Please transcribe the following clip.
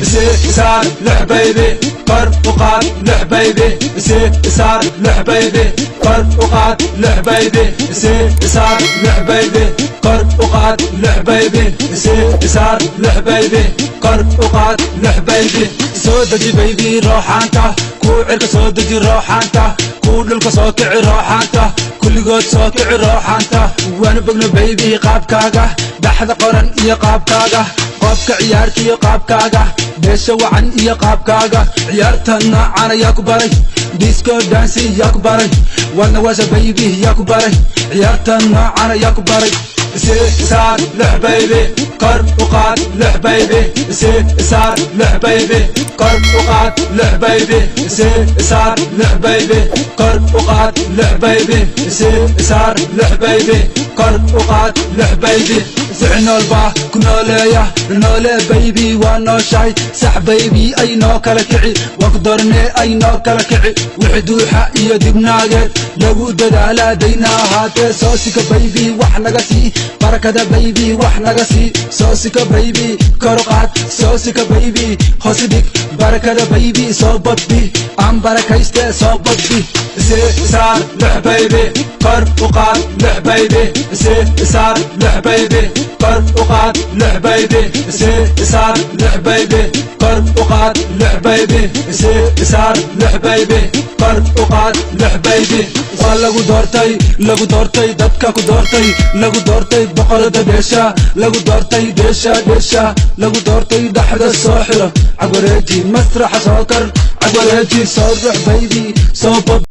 Saar lix baby, kor u qaad lix baby, saar lix baby, kor u qaad lix baby, saar lix baby, kor u qaad lix baby, saar lix baby, kor u qaad lix baby. Soo deji baby rooxaanta, kuu cirka soo deji rooxaanta, kuu dhulka soo kici rooxaanta, kulligood soo kici rooxaanta. Waanu bogno baby qaabkaaga, dhaxda qoran iyo qaabkaaga, qoobka ciyaarta iyo qaabkaaga, dheesha wacan iyo qaabkaaga. Ciyaarta noocan ayaa ku baray, disco dance yaa ku baray, wadna washa baby yaa ku baray, ciyaarta noocan ayaa ku baray. Saar lix baby, kor u qaad lix baby, saar lix baby, kor u qaad lix baby, saar lix baby, kor u qaad lix baby, saar lix baby, kor u qaad lix baby. Sixi nool baa ku nooleeya, noole baby waa nooshahay, sax baby ay noo kala kici, waa ku doornee ay noo kala kici. Wixii duuxa iyo dibnaageed lagu dadaalaa dayna ahaatee, soo sika baby wax naga sii, barakada baby wax naga sii. Soo sika baby, kor u qaad, soo sika baby, hoos dhig, barakada baby soo badbi, aan barakayste soo badbi. Saar lix baby, kor u qaad lix baby, saar lix baby, kor u qaad lix baby, saar lix baby, kor u qaad lix baby, saar lix baby, kor u qaad lix baby. Waa lagu doortay, lagu doortay, dadka ku doortay, lagu doortay boqorada dheesha, lagu doortay dheesha dheesha, lagu doortay. Dhaxda soo xiro, cagwareeji, masraxa soo kar, cagwareeji, soo rux baby, soo bab.